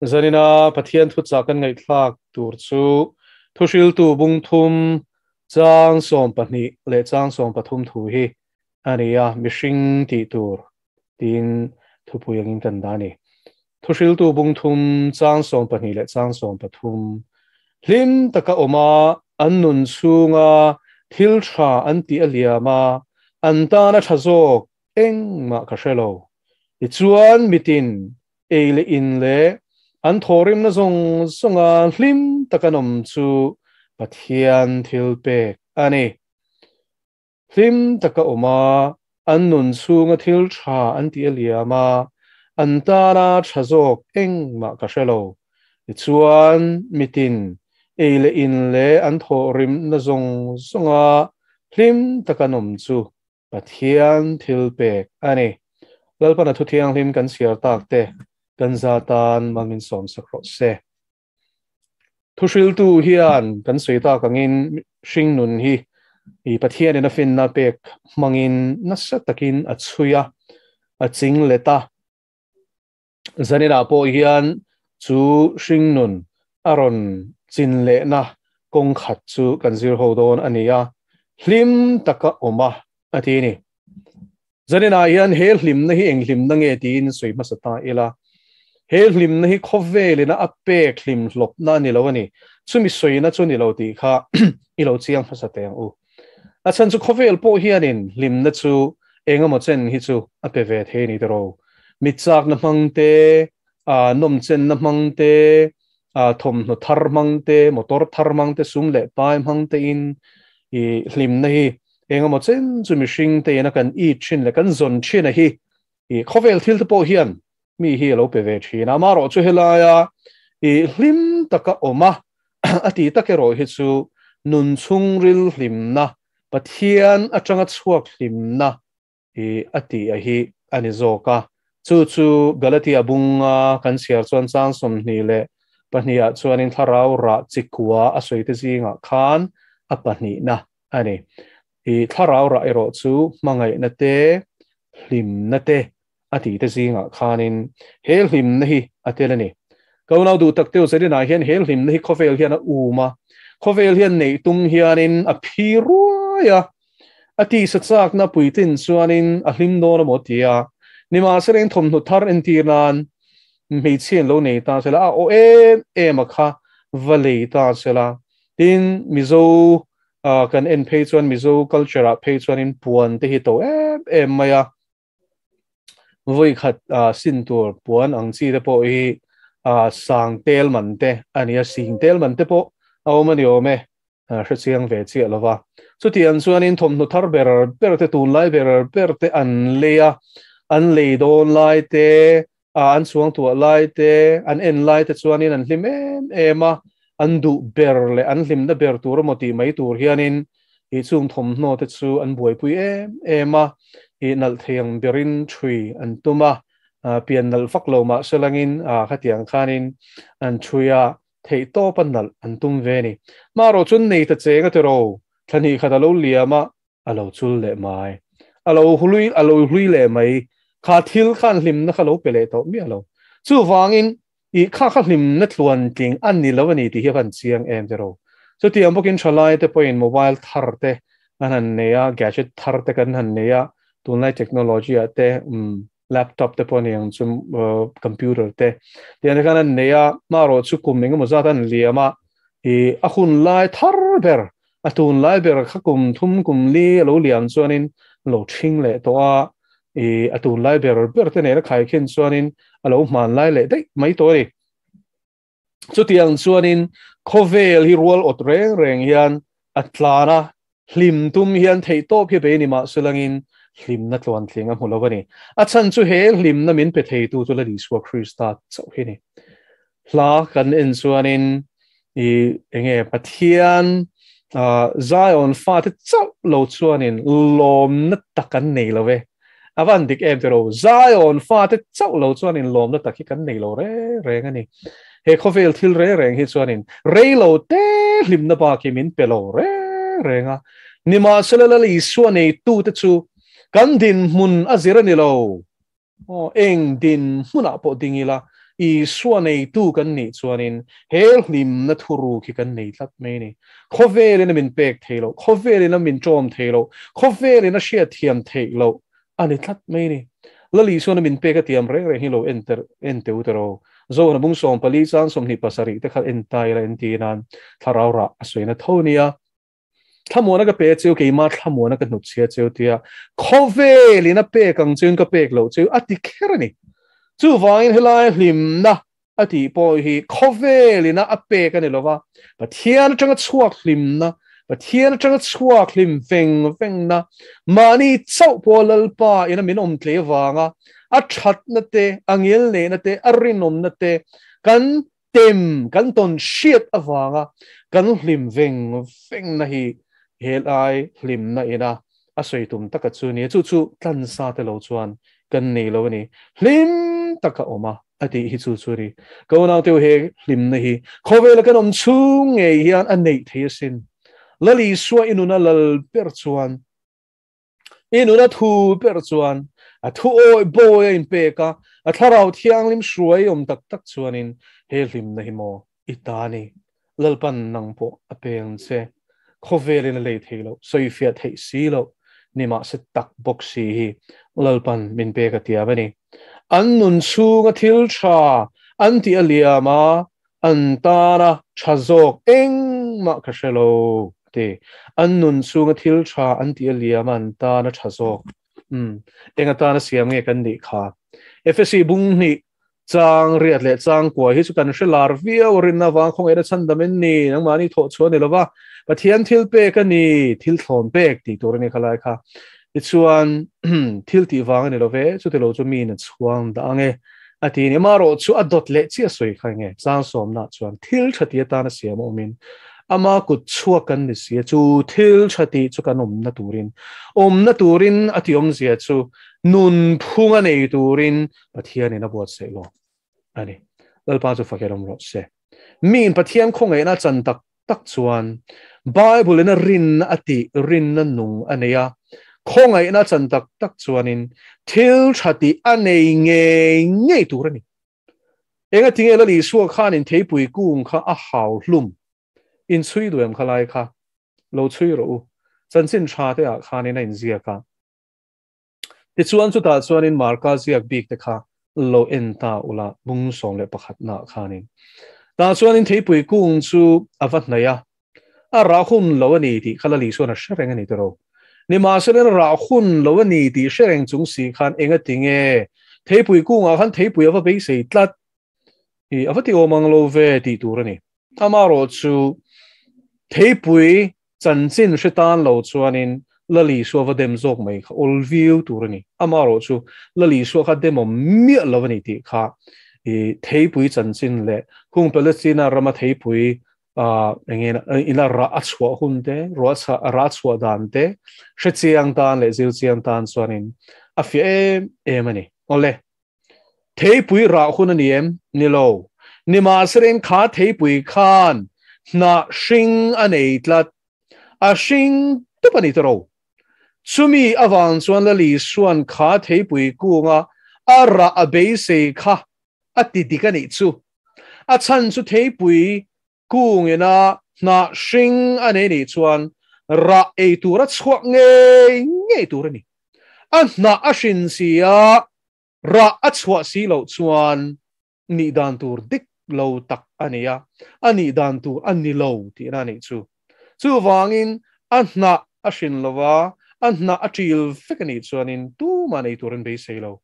Zanina Pathian thuchah kan ngaihthlak tur chu Thuhriltu bung thum chang 12 leh chang 13 thu hi a ni a, mihring tih tur tiin thupui angin kan dah a ni. Thuhriltu bung thum chang 12 leh chang 13 Hlim taka awma an nun chhunga thil tha an tih a liam a, an tana tha zawk engmah ka hre lo. Tichuan mitin ei leh in leh an thawhrimna zawng zawnga hlim taka an awm chu Pathian thil pek a ni. Hlim taka awm a, an nun chhunga thil tha an tih a liam a, an tana tha zawk engmah ka hre lo. Tichuan, mitin ei leh in leh an thawhrimna zawng zawnga hlim taka an awm chu Pathian thil pek a ni. Lalpana thu thianghlim kan chhiar tak te kan za tan mal min sawm sak rawh se. Thuhriltu hian kan sawi tak angin hring nun hi i Pathianin a finna pek hmangin nasa takin a chhui a, a ching let a. Zaninah pawh hian chu hring nun a rawn chin lehna kawng khat chu kan zir ho dawn a ni a, hlim taka awm a, a ti a ni. Zaninah hian he hlimna hi eng hlimna nge tiin sawi hmasa ta ila, he hlimna hi khawvelina a pek hlim hlawpna a ni lo a ni, chumi sawina chu ni lo tih kha i lo chiang hmasa teh ang u. A chhan chu khawvel pawh hianin hlimna chu eng emaw chen hi chu a pe ve thei a ni tiraw. Mi chakna hmang te, nawmchenna hmang te, thawmhnaw thar hmang te, motor thar hmang te, sum leh pai hmang tein i hlimna hi eng emaw chen chu mihring tein a kan it thin leh kan zawn thin a hi i khawvel thil te pawh hian mi hi a lo pe ve thin a. Amaherawhchu helaia i hlim taka awm a, a ti tak erawh hi chu nun chhungril hlimna, Pathian atanga chhuak hlimna i a ti a hi a ni zawk a. Chu chu Galatia bunga kan chhiar chuan chang 22 ah chuanin thlarau rah chikua a sawi te zingah khan a pahnihna a ni. I thlarau rah erawh chu hmangaihna te, hlimna te a ti te zingah khanin he hlimna hi a tel a ni. Ka unau duh tak teu Zedina hian he hlimna hi khawvel hian a um a, khawvel hian neih tum hianin a phi ruai a, a tisa chakna puitlin chuanin a hlim dawn a maw ti a, nimahsela in thawmhnaw thar entir nan hmeichhia in lo nei ta sela, a aw em em a kha va lei ta sela, tin Mizo kan en phei chuan Mizo culture ah phei chuanin puan te hi to em em mai a, Voi khat sin tur puan ang chi te pawh hi sang tel man te a ni a, sing tel man te pawh a awm a ni awm e, hre chiang ve chiah lo va. Chutiang chuanin thawmhnaw thar ber ber te, tunlai ber ber te an lei a, an lei dawn lai te, an chuang tuah lai te, an en lai te chuanin an hlim em em a, an duh ber leh an hlimna ber tur emaw tih mai tur hianin i chung thawmhnaw te chu an buaipui em em a, i nalh thei ang berin thui an tum a, pian nalh vak lo mah se langin khatiang khanin an thui a, theih tawp a nalh an tum ve a ni. Marawh chuan nei ta cheng a tiro, thla hnih khat a lo liam a, a lo chul leh mai. A lo hlui a lo hlui leh mai. Kha thil khan hlimna kha lo pe leh tawh miah lo. Chuvangin i kha kha hlimna tluan tling a ni lo a ni tih hi a van chiang em tiro. Chutiang bawkin thalai te pawhin mobile thar te an han nei a, gadget thar te kan han nei a, tunlai technology ah te um laptop te pawh a ni ang chu computer te tiang te khan an nei a, marawh chu kum engemaw zat an liam a, i a hun lai thar ber a tun lai ber kha kum thum kum li a lo liam chuanin lo thing leh tawh a, i a tun lai ber ber te nena khaikhin chuanin a lo hman lai leh daih mai tawh a ni. Chutiang chuanin khawvel hi rual awt reng reng hian a tlan a, hlim tum hian theih tawp hi bei ni mah silangin hlimna tluan tling a hmu lo a ni. A chhan chu he hlimna min pe theitu chu Lal Isua Krista chauh hi ni. Hla kan en chuanin i enge Pathian Zion fate chauh lo chuanin lawmna tak an nei lo e. A van dik em tiro, Zion fate chauh lo chuanin lawmna tak hi kan nei lo reng reng a ni. He khawvel thil reng reng hi chuanin rei lo te hlimna bak hi min pe lo reng reng a. Nimahsela Lal Isua neitute chu kan dinhmun a zir a ni lo. Aw, eng dinhmunah pawh ding ila, Isua neitu kan nih chuanin he hlimna thuruk hi kan nei tlat mai a ni. Khawvelin a min pek theih loh, khawvelin a min ṭawm theih loh, khawvelin a hriatthiam theih loh a ni tlat mai a ni. Lal Isuan a min pek a tiam reng reng hi lo en ter en teu teh ro. Zohna bung 14 chang 27 te kha en ta ila en ti nan thlarau rah a sawi na tho nia. Thlamuana ka pe cheu keimah thlamuana ka hnut chhia cheu tia khawvelin a pek ang cheuin ka pek loh cheu a ti kher a ni. Chuvangin helai hlimna a tih pawh hi khawvelina a pek a ni lova, Pathian atanga chhuak hlimna, Pathian atanga chhuak hlim veng vengna, mahni chauh pawh Lalpa ina min awm tlei avanga a thatna te, a ngilneihna te, a rinawmna te kan tem, kan tawn hriat avanga kan hlim veng vengna hi helai hlimna ina a sawi tum taka chu ni. Chu chu tlansa te lo chuan kan nei lo a ni. Hlim taka awm a, a tih hi chu chu a ni. Ka unaute he hlimna hi khawvela kan awm chhung ngei hian a neih thei asin. Lal Isua i nuna lal ber chuan, i nuna thu ber chuan, a thu awi bawi a inpek a, a thlarau thianghlim hruai awm tak tak chuanin he hlimna hi maw i ta ni. Lalpan nang pawh a peng che. Khawvelin a lei thei loh, sawifiah theih si loh, nimahse tak bawk si hi Lalpan min pek a tiam a ni. An nun chhunga thil tha an tih a liam a, an tana tha zawk engmah ka hre lo a ti. An nun chhunga thil tha an tih a liam a, an tana tha zawk. Umm, eng atana siam nge kan nih kha? Efesi bung hnih Chang riat leh chang kua hi chu kan hre lar viau a rinna avang khawngaihna chhandam in ni, nangmahni thawh chhuah a ni lova, Pathian thil pek a ni, thil thlawn pek tih tur a ni khalai kha. Tichuan thil tih vang a ni love, chuti lo chu miin a chhuang dah ang e a ti a ni. Amaherawh chu a dawt leh chiah sawi kha enge, chang sawmna chuan thil tha tih atana siam a awmin ama kut chhuak kan ni si a, chu thil tha tih chu kan awmna turin, awmna turin a tih awmzia chu nun phunga nei turin Pathianin a buatsaih lo a ni. Lalpa chu fakher awm rawh se. Miin Pathian khawngaihna chan tak tak chuan Bible-in a rinna a tih rinna nung a nei a, khawngaihna chan tak tak chuanin thil tha tih a nei ngei ngei tur a ni. Engatinge Lal Isua khanin theipui kung kha a hau hlum? Inchhui duh em kha lai kha? Lo chhui rawh u. Chanchin tha te ah khanin a inziak a. Tichuan chutah chuanin Marka ziak bik te kha lo en ta ula bung 11 naah khanin. Tah chuanin theipui kung chu a va hnaih a, a rah hun lo a ni tih kha Lal Isuan a hre reng a ni tiro. Nimahsela rah hun lo a ni tih hre reng chung si khan engati nge theipui kungah khan theipui a va beisei tlat i a va ti awm ang lo ve tih tur a ni. Amaherawh chu theipui Chanchin hre tan lo chuanin Lal Isua va dem zawk mai kha awl viau tur a ni. Amaherawh chu Lal Isua kha demawm miah lo a ni tih kha i theipui chanchin leh hung Palestina rama theipui eng ina rah a chhuah hun te, rah a chhuah dan te hre chiang tan leh zir chiang tan chuanin a fiah em em a ni. Awle, Theipui rah hun a ni em? Ni lo. Nimahselain kha theipui khan hnah hring a nei tlat. A hring tup a ni ta ro. Chumi avang chuan Lal Isua'n kha theipui kunga a rah a beisei kha a ti dik a nih chu. A chhan chu theipui kungina hnah hring a nei nih chuan rah ei tur a chhuak ngei ngei tur a ni. A hnah a hrin si a, rah a chhuah si loh chuan nih dan tur dik lo tak a ni a, a nih dan tur a ni lo tihna a nih chu. Chuvangin a hnah a hrin lo va, a hnah a ṭil vek a nih chuanin tumah nei turin beisei lo.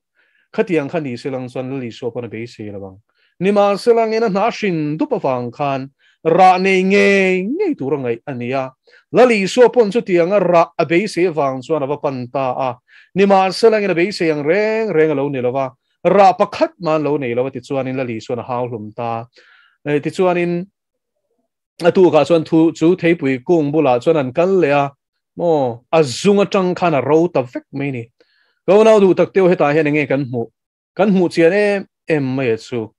Khatiang kha ni selang chuan Lal Isua pawn a beisei lo ang. Nimahselangin a hnah hrin dup avang khan rah nei ngei ngei tur a ngaih a ni a. Lal Isua pawn chutianga rah a beisei avang chuan a va pan ta a. Nimahselangin a beisei ang reng reng a lo ni lo va, rah pakhat mah an lo nei lo a tichuanin Lal Isuan a hau hlum ta. Tichuanin a tukah chuan thu chu theipui kung bulah chuan an kal leh a, maw a zung atang khan a ro ta vek mai ni. Ka unau duh tak teuh hetah hian enge kan hmuh? Kan hmuh chian em em mai a chu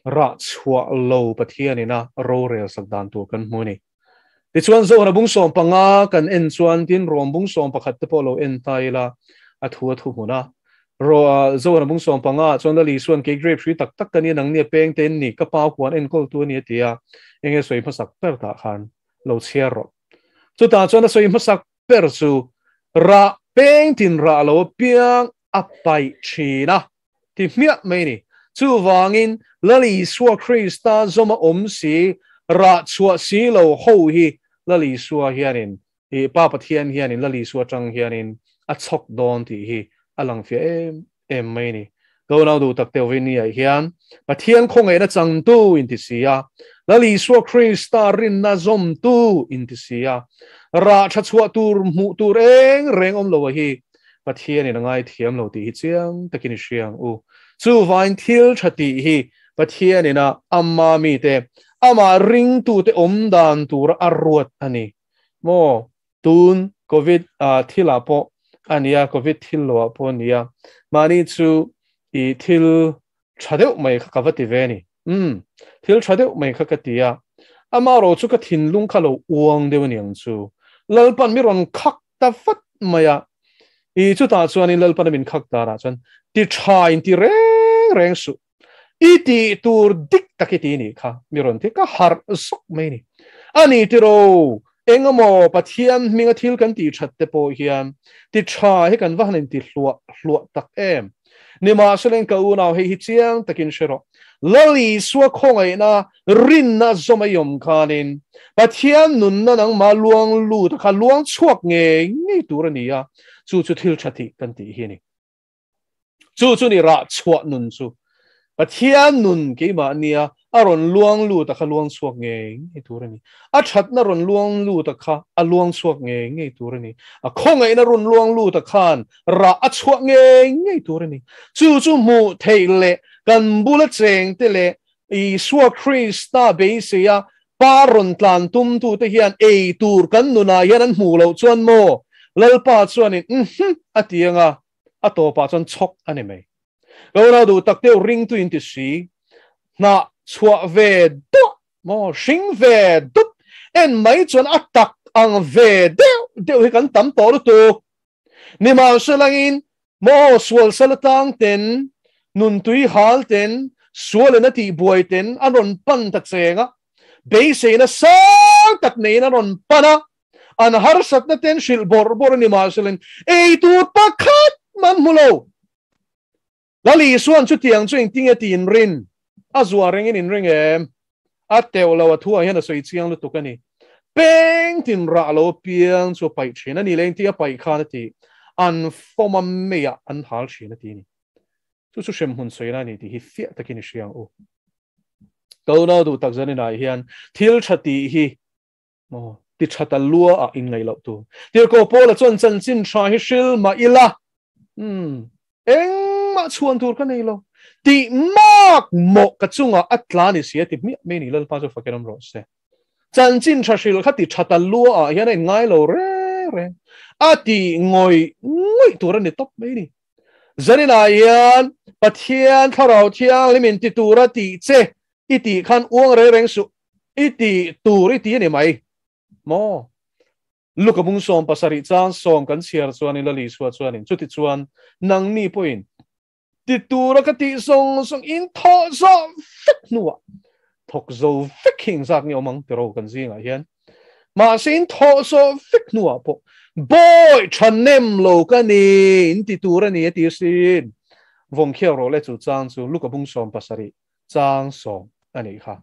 rah chhuah lo Pathian ina rorel sak dan tur kan hmu a ni. Tichuan Zohana bung 15 kan en chuan tin Rom bung 11 te pawh lo en ta ila a thu a thu hmun a. Ro Zohana bung 15 chuan Lali Isuan kei grape hrui tak tak ka ni a nang nia peng te in ni ka pa huan enkawl tu a ni a ti a, enge sawi hmasak ber tah khan lo chhiar rawh. Chutah chuan a sawi hmasak ber chu rah peng tin rah lo apiang a paih thin a ti hmiah mai ni. Chuvangin Lal Isua Krista zawma awm si, rah chhuah si lo ho hi Lal Isua hianin I Pa Pathian hianin Lal Isua atang hianin a chhawk dawn tih hi a lang fiah em em mai a ni. Ka unau duh tak teuh vin niah hian Pathian khawngaihna changtu inti si a, Lal Isua Krista rinna zawmtu inti si a, rah tha chhuah tur hmuh tur eng reng awm lo a hi Pathianin a ngaithiam lo tih hi chiang takin i hria ang u. Chuvain thil tha tih hi Pathianin a ama mite, amah ringtute awm dan tura a ruat a ni. Maw tun covid thil ah pawh a nia covid thil lo ah pawh a nia mahni chu i thil tha deuh mai kha ka va ti ve a ni umm thil tha deuh mai kha ka ti a amarawh chu ka thinlung kha lo uang deuh a ni ang chu Lalpan mi rawn khak ta vat mai a i chutah chuanin Lalpan a min khak darah chuan ti tha in ti reng reng suh I tih tur dik tak i ti nih kha, mi rawn ti ka harh zawk mai ni. A ni tiro, engemaw Pathian hminga thil kan tih that te pawh hian ti tha hi kan va han inti hluah hluah tak em. Nimahsela ka unau hei hi chiang takin hre rawh. Lal Isua khawngaihna rinna zawm a i awm khanin Pathian nunna nangmah luang lut a kha luang chhuak ngei ngei tur a ni a, chu chu thil tha tih kan tih hi a ni. Chu chu ni rah chhuah nun chu. Pathian nun keimah nia a rawn luang lut a kha luang chhuak ngei ngei tur a ni. A thatna rawn luang lut a kha a luang chhuak ngei ngei tur a ni. A khawngaihna rawn luang lut a khan rah a chhuah ngei ngei tur a ni. Chu chu hmuh theih leh kan bula cheng te leh Isua Krista beisei a pa rawn tlan tum tute hian ei tur kan nunah hian an hmuh loh chuan maw Lalpa chuanin uhm a ti anga a tawpah chuan chhawk a ni mai. Ka unau duh tak deuh ringtu in ti si, hnah chhuah ve duah maw hring ve dup en mai chuan a tak ang ve deuh deuh hi kan tam tawh lutuk. Nimahselangin maw sual sal atang ten, nun tui hal ten, sualin a tihbuai ten an rawn pan ta cheng a, beiseina sang tak neiin an rawn pan a, an harsatna ten hrilh bawrh bawrh a ni mahselangin ei tur pakhat man hmu lo. Lal Isuan chutiang chu engtinge ti inrin? A zuah rengin inring em? A teuh lo, a thuah hian a sawi chiang lutuk a ni. Peng tin rah lo apiang chu a paih thin a ni leh engtin a paih khan a ti, an fawm a meiah an hal thin a ti a ni. Chu chu hremhmun sawina a ni tih hi fiah takin i hria ang u. Ka unau duh tak zaninah hian thil tha tih hi Maw? Ti tha ta lua ah in ngaih loh tur. Tirhkoh Paula chuan chanchin tha hi hril mah ila, umm, engmah chhuan tur ka nei lo. Tih mak mawh ka chungah a tla ni si a ti hmiah mai ni Lalpa chu fakin awm rawh se. Chanchin tha hril kha ti tha ta lua ah hian a in ngai lo reng reng. A ti ngawih ngawih tur a ni tawp mai ni. Zaninah hian Pathian Thlarau Thianghlim in ti tura tih che i tih khan uang reng reng suh. I ti tur i ti a ni mai maw? Luka bung 17 chang 10 kan chhiar chuanin Lal Isua chuanin chutichuan nangni pawhin ti tura ka tih zawng zawng in thawh zawh vek hnuah thawk zo vek hi engzat nge awm ang tiraw kan zingah hian mahse in thawh zawh vek hnuah pawh bawi tha nem lo ka ni in ti tur a ni a ti asin vawng khiau rawh le chu chang chu Luka bung 17 chang 10 a nih kha.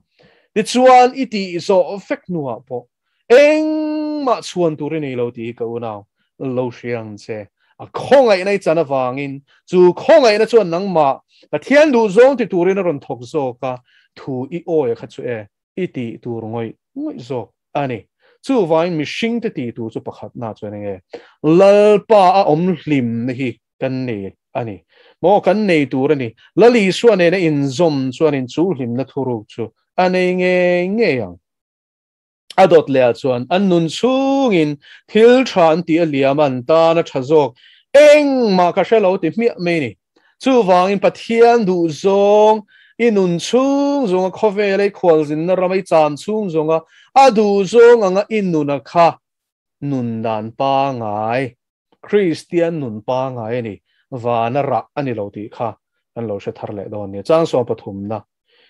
Tichuan i tih zawh vek hnuah pawh engmah chhuan tur i nei lo tih hi ka unau lo hria ang che. A khawngaihna i chan avangin chu khawngaihna chuan nangmah Pathian duh zawng ti turin a rawn thawk zawk a, thu i awi a kha chu e, i tih tur ngawih ngawih zawk a ni. Chuvangin mihringte tih tur chu pakhatna chuan enge Lalpa a awm hlimna hi kan nei a ni. Maw kan nei tur a ni. Lal Isua nena inzawm chuanin chu hlimna thuruk chu a nei ngei ngei ang. A dawt lehah chuan an nun chhungin thil tha an tih a liam a, an tan a tha zawk. Engmah ka hre lo ti hmiah mai ni. Chuvangin Pathian duh zawng i nun chhung zawnga khawvela i khualzinna rama i chan chhung zawnga a duh zawng anga i nuna kha nun dan pangai Kristian nun pangai a ni. Vana rah a ni lo tih kha kan lo hre thar leh dawn a ni. Chang sawm pathumna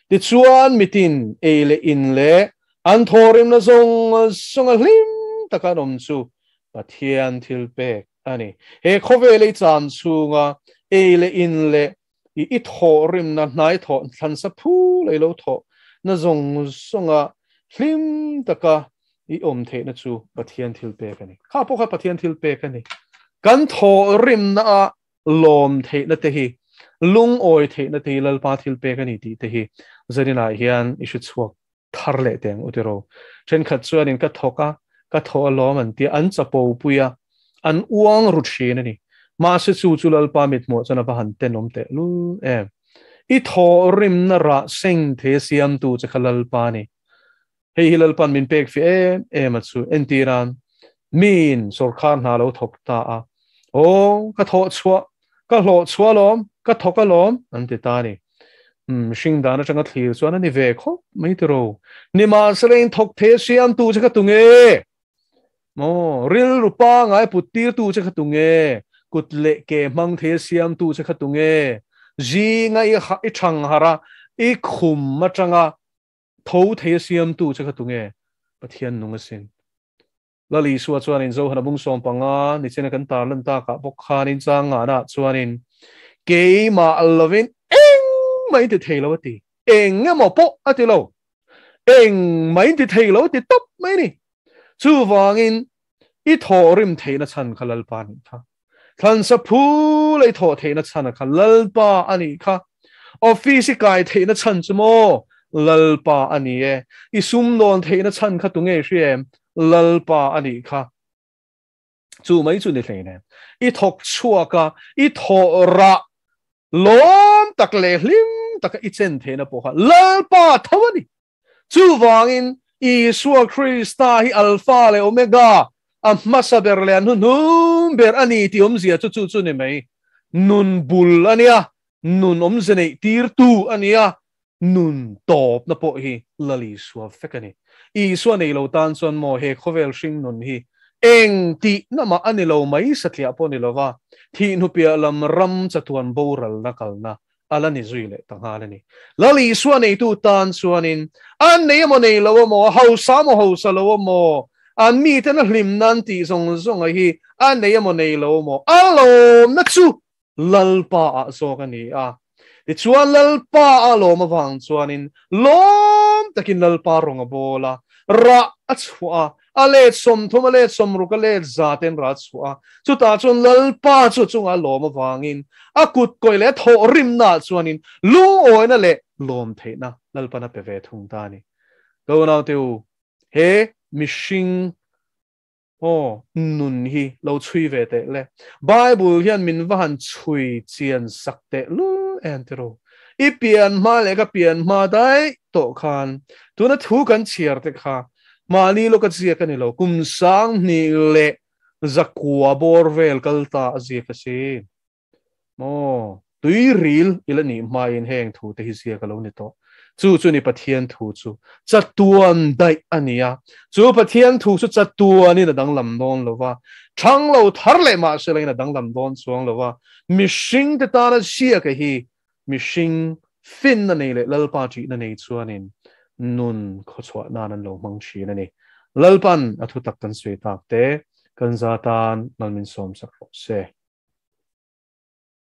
tichuan mitin ei leh in leh an thawhrimna zawng zawnga hlim taka an awm chu Pathian thil pek a ni. He khawvel ei cham chhunga ei leh in leh i i thawhrimna hnai thawh thlansa phul ei lo thawh na zawng zawnga hlim taka i awm theihna chu Pathian thil pek a ni. Kha pawh kha Pathian thil pek a ni. Kan thawhrimna a lawm theihna te hi, lungawi theihna te hi Lalpa thil pek a ni tih te hi zaninah hian i hre chhuak thar leh teh ang u tiraw. Thenkhat chuanin ka thawk a, ka thawh alawm an tia, an chapo pui a, an uang ru thin a ni. Mahse chu chu Lalpa mithmuah chuan a va han tenawm teh lul em. I thawhrimna rah seng thei a siamtu che kha Lalpa a ni. Hei hi Lalpan min pek fih em em a chu. Entira'n, miin sawrkhar hna lo thawk ta a, Aw, ka thawh chhuah, ka hlawh chhuah alawm, ka thawk alawm, an ti ta a ni. Umm, hring dan atanga thlir chuan a ni ve khawp mai tiro. Nimahsela in thawk thei a siamtu che kha tunge? Maw, rilru pangai put tirtu che kha tunge? Kut leh ke hmang thei a siamtu che kha tunge? Zinga i thang harh a, i khum atanga tho thei a siamtu che kha tunge? Pathian nung asin. Lal Isua chuanin Zohana bung sawm panga nichina kan tarlan takah bawk khanin chang ngahnaah chuanin keimah lovin engmah in ti thei lo a ti. Eng emaw pawh a ti lo. Engmah in ti thei lo a ti tawp mai a ni. Chuvangin i thawhrim theihna chhan kha Lalpa a nih kha. Thlansa phul a i thawh theihna chhan a kha Lalpa a nih kha. Office i kai theihna chhan chu maw Lalpa a ni e. I sumdawn theihna chhan kha tunge i hria em? Lalpa a nih kha. Chu mai chu ni hleinem. I thawk chhuak a, i thawh rah lawm tak leh hlim taka i chen theihna pawh kha Lalpa tho a ni. Chuvangin, Isua Krista hi Alpha leh Omega, a hmasa ber leh a hnuhnung ber a ni tih awmzia chu chu chu ni mai. Nun bul a nia, nun awmze neih tirtu a nia, nun tawpna pawh hi Lal Isua vek a ni. Isua nei lo tan chuan maw he khawvel hring nun hi eng tihna mah a ni lo mai satliah pawh ni lova, thih hnupiah lam ram chatuan boralna kalna a la ni zui leh ta nghal a ni. Lal Isua neitu tan chuanin an nei emaw nei lo emaw, a hausa emaw hausa lo emaw, an miten a hlim nan tih zawng zawnga hi a nei emaw nei lo emaw, a lawmna chu Lalpa ah zawk a ni a. Tichuan Lalpa a lawm avang chuanin lawm takin Lalpa rawng a bawl a, rah a chhuah a, A let 30, a let 60, a let 100 ten rah chhuah a. Chutah chuan Lalpa chu a chungah a lawm avangin a kut kawih leh a thawhrimnaah chuanin lungawina leh lawm theihna Lalpan a pe ve thung ta a ni. Ka unaute u, he mihring aw nun hi lo chhui ve teh le. Bible hian min va han chhui chian sak teh lul em tiraw? I pian hma leh ka pian hma daih tawh khan tuna thu kan chhiar te kha Mahni lawka ziak a ni lo, kum 2000 leh zakua bawr vel kal ta a ziak a si. Maw, tui ril i la nih hmain heng thu te hi ziak a lo ni tawh. Chu chu ni Pathian thu chu chatuan daih a ni a, chu Pathian thu chu chatuanin a danglam dawn lo va, thang lo thar leh mahse lain a danglam dawn chuang lo va, mihring te tana ziak a hi Mihring finna nei leh Lalpa ṭihna nei chuanin nun khawchhuah nan an lo hmang ṭhin a ni. Lalpan a thutak kan sawi tak te kan za tan mal min sawmsak rawh se.